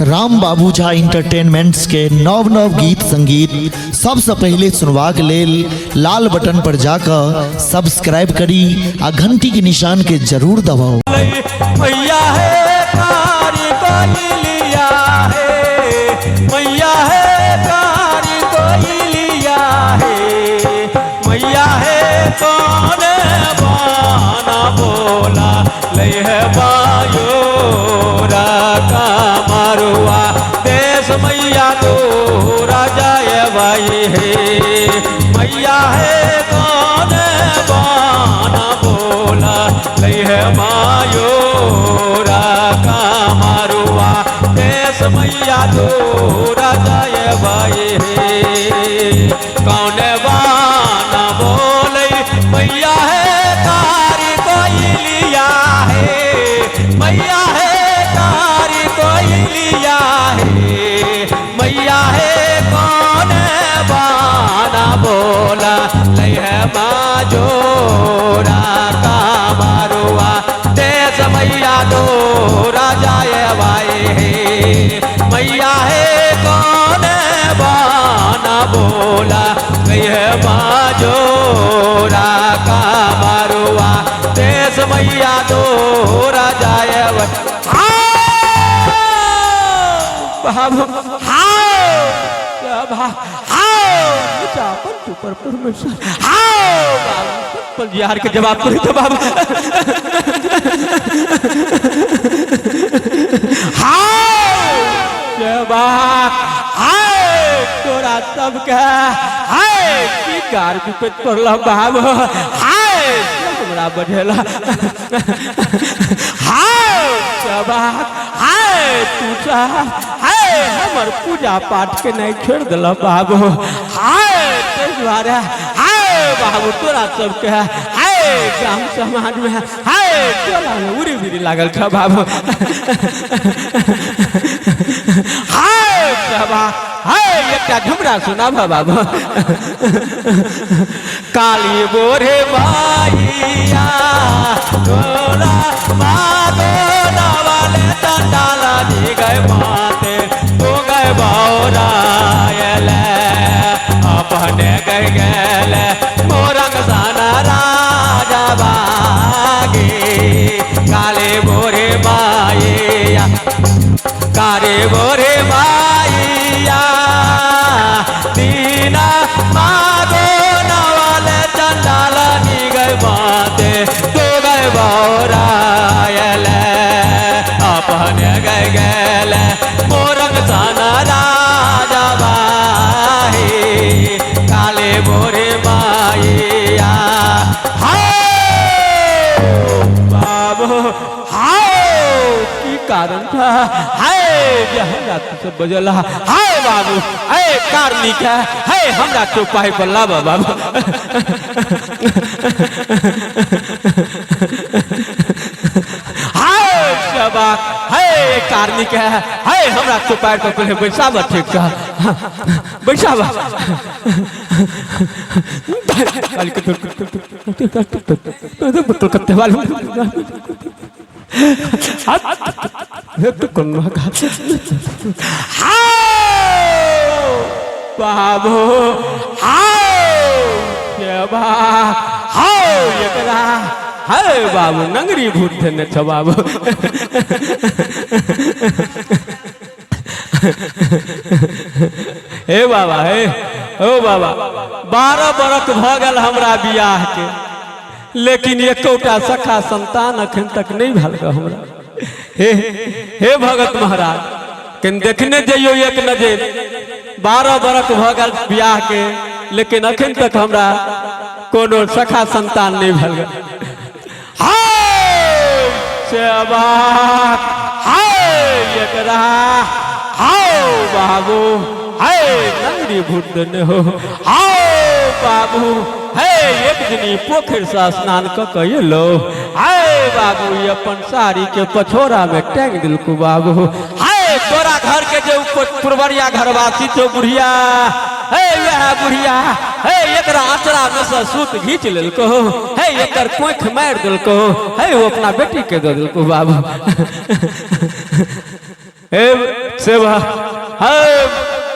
राम बाबू झा इंटरटेनमेंट्स के नव नव गीत संगीत सबसँ पहिले सुनबाक लेल लाल बटन पर जाकऽ सब्सक्राइब करी आ घंटी के निशान के जरूर दबाउ। मैया हे कारी कोइलिया हे, मैया हे कारी कोइलिया हे, मैया हे कौन बाना बोला ले है बायोरा का मारुआ देश मैया तो राजा भाई हे, मैया हे कौन बाना बोला ले है मायोरा का मारुआ देश मैया तो राजा भाई हे, कौन बाना बोले मैया है कारी कोइलिया हे, मैया है कारी कोइलिया हे, मैया है कौन बाना बोला ले है माजोरा का मारुआ देश मैया दो राजा भाई हे, मैया है कौन बाना बोला ले है माजोरा का मारुआ देश मैया दो राजा बाबू हाओ यार के जवाब करे तो बाबू हाओ जवाब हाय तोरा सबके हाय की कार विपत पड़ल बाबू हाय हमरा बझेला हाय जवाब हाय तू हाय हमर पूजा पाठ के नहीं छोड़ दिल बाबू हाय ताहि दुआरे हाय बाबू तोरा सबके हाय गाम समाज में हाय तोरा में उड़ी बिड़ी लागल छ बाबू हाय बाबा हाय एकटा झुमरा सुनाब बाबू काली बोरे माइया तोरा मागो नवाले चंडाला दी गए माते तू गए बौरायले अपने गए गेले मोरंग साना राजा बागे काले बोरे माइया कारे बोरे माइया दीना मागो नवाले चंडाला नी गए माते तो गए बौरायले अपने गए गेले मोरंग साना राजा बाहे काले बोरे माइया हाय बाबू हाय की कारण था हाय जे हमरा तू सब बजला हाय बाबू ए कार्निक है हाय हमरा चौपाई पर लाबा बाबू हाय शबा हाय कार्निक है हाय हमरा चौपाई पर पहले बैसाबा ठीक सा बैसाबा बाबू हाओ एकरा हाय बाबू नंगरी भूत देने छ बाबू हे बाबा हे ओ बाबा 12 बरख भऽ गेल हमरा बियाह के, लेकिन एकोटा सखा संतान अखन तक नहीं भेल हमरा। हे हे भगत महाराज कनि देखने जइयो एक नजर, 12 बरख भऽ गेल बियाह के, लेकिन अखन तक हमरा कोनो सखा संतान नहीं भेल। हाय सेवा हाय एकरा हाय बाबू हाय नंगरी भूत देने हो हाय बाबू हे एक दिन ई पोखरि से स्नान क के एलो हाय बाबू ई अपन साड़ी के पछोड़ा में टांग दिलको बाबू। हाय तोरा घर के जे पुरवरिया घरवासी छौ बुढ़िया, हे वएह बुढ़िया हे एकरा अचरा में से सूत घींच लेलको, हे एकर कोख मारि देलको, हे ओ अपना बेटी के दऽ देलको बाबू। हे सेवा, हे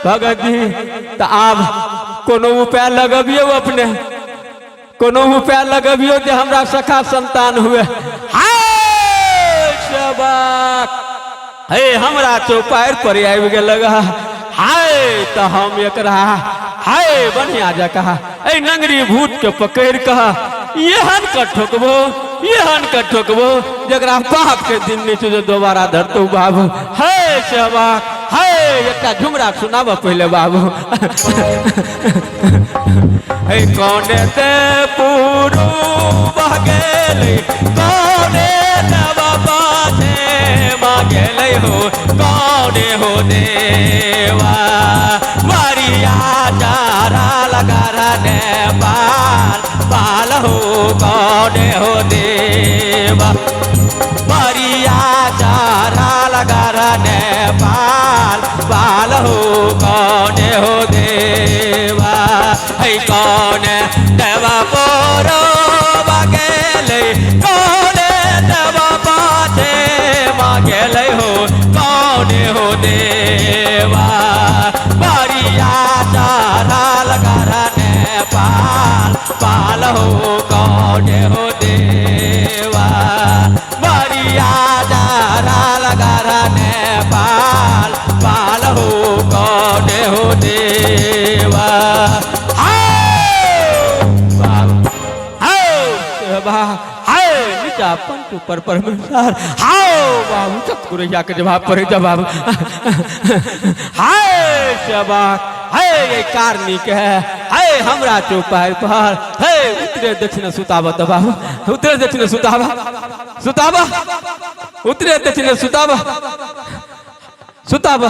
भगत जी, तऽ आब कोनो उपाय लगबियौ अपने, कोनो उपाय लगबियौ जे हमरा सखा संतान हुए। हाय सेवक, हे हमरा चौपारि पर आबि गेल। हाय तऽ हम एकरा हाय बढ़िया जकाँ एहि नंगरी भूत के पकड़ि कऽ एहन के ठोकबो, एहन के ठोकबो जकरा बाप के दिन नहि छै जे दोबारा धरतौ बाबू। हे सेवक, हे एकटा झुमरा सुनाबऽ पहिले बाबू। हे कौने ते पुरु बह गेलै, कौने देवा बाजे मागेलै हो, कौने हो देवा मारिया चारा लगा ने पाल पाल हो, कौने हो देवा मारिया चारा लगा ने पाल पाल हो, कौने हो देवा। है कौने देवा पोरो गेलै, कौने देवा पाछे मागेलै हो, कौने हो देवा बारिया चारा लगा ने पाल पाल हो, कौने हो देवा बारिया चारा लगा ने पाल पाल हो, कौने हो देवा। हाय नीचा पंच ऊपर परमेश्वर। हाय बाबू सतगुरैया के जवाब पर जवाब। हाय सेवक, हाय ये कारनी के है, हाय हमरा चौपाई पर हे उतरे दक्षिण सुताब त बाबू, उतरे दक्षिण सुताब, सुताब उतरे दक्षिण सुताब, सुताब।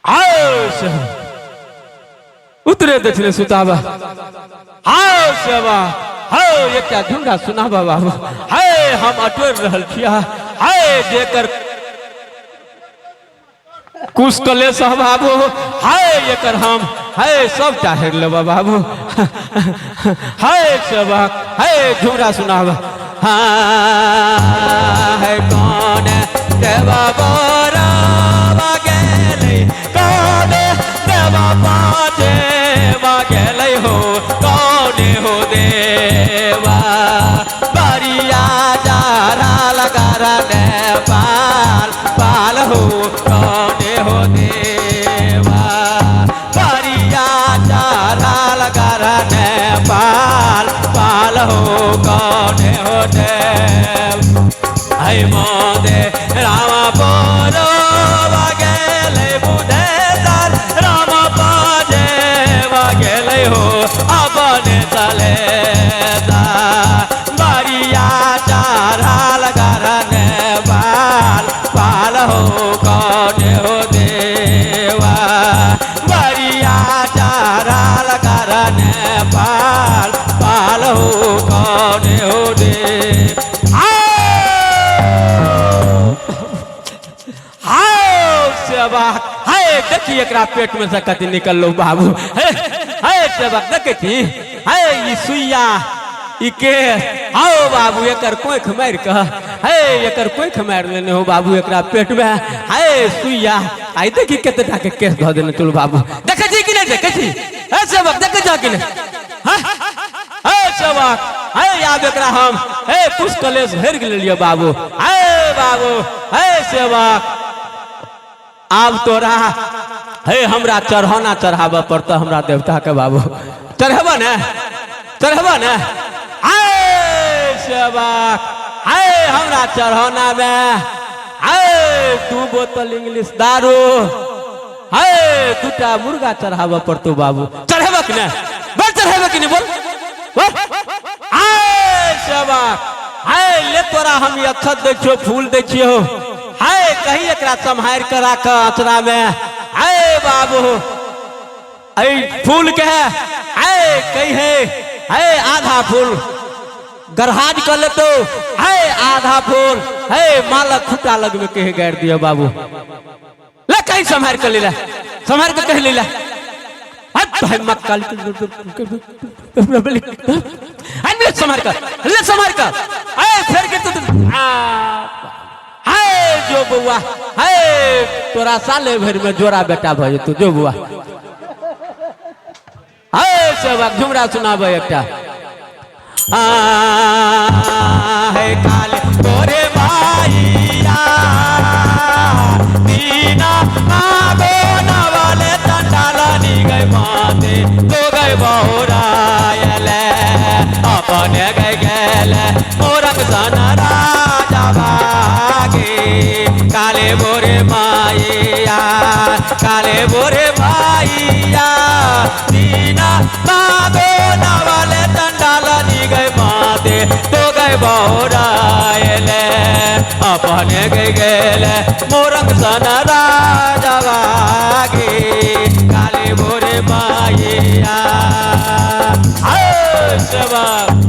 आओ उतरे दक्षिण सुताब। आओ सेवा, हाय एकटा झुमरा सुनाबा बाबू। हाय हम अटोरि रहल छियै, हाय जेकर कुश कलेश बाबू, हाय एकर हम हाय सबटा हेर लेबा बाबू। हाय सेवा, हाय झुमरा सुनाब। हाँ है कौन देवा बोरा गेलै, कौन देवा पाछे गेलै हो, कौन हो देवा बारिया चारा लगा ने पाल पाल हो, कौन हो देवा बारिया चारा लगा ने पाल पाल हो, कौन हो देव। है मोदे राम बोलो गेलै बुधे तार राम पाजे गेलै हो, अपने चले बारिया चारा लगा ने पाल पाल हो, कौन हो देवा बारिया चारा लगा ने पाल पाल हो, कौन हो देव। सेवा, हाय देखी एकरा पेट में से कथी निकललो बाबू। हे हे सेवा देखे छी, हे ई सुइया ई के आओ बाबू एकर कोख मारि कऽ, हे एकर कोख मारि लेने हो बाबू एकरा पेट में। हे सुइया आई देखी कते टा के केस धऽ देने चलू बाबू। देखे छी कि नहि देखे छी? हे सेवक देखे जा कि नहि? हे सेवक, हे आब एकरा हम हे कुश कलेश हेर लेलियो बाबू। हे बाबू, हे सेवक आब तोरा हे हमरा चढ़ौना चढ़ाबऽ पड़तऽ हमरा देवता के बाबू। चढ़ेबऽ ने, चढ़ेबऽ ने? हे सेवक, हे हमरा चढ़ौना में हे 2 बोतल इंग्लिश दारू, हे 2टा मुर्गा चढ़ाबऽ पड़तौ बाबू। चढ़ेबऽ कि नहि? बोल चढ़ेबऽ कि नहि? बोल बोल। हे सेवक, हे ले तोरा हम ई अक्षत दै छियौ, फूल दै छियौ, हाय कहीं एकरा सम्हारि कऽ राख अचरा में। हाय बाबू ऐ फूल के है, हाय कही है, हाय आधा फूल गरहाज कर लेतो, हाय आधा फूल हे मालक खुटा लग में कहे गारि दियो बाबू। ले कहीं सम्हारि कऽ ले, सम्हारि कऽ कहि ले। हट भाई मक्का ले सम्हारि कऽ, ले सम्हारि कऽ। ऐ फेर के तो आ हाय जो बौआ, हे तोरा साले भरि में जोड़ा बेटा भऽ जेतौ, जो बौआ। हे सेवक, झुमरा सुनाबै एकटा। आ हे काल तोरे माइया दीना मागो नवले चंडालनी गई माते तो गई बहुरायले अपने गई गेले मोरंग सन राजा बागे। काले बोरे माइया, काले बोरे माइया दीना मागो नवले चंडालनी गई माते तो गई बहुरायले अपने गई गेले मोरंग सन राजा बागे। काले बोरे माइया। आए सेवक।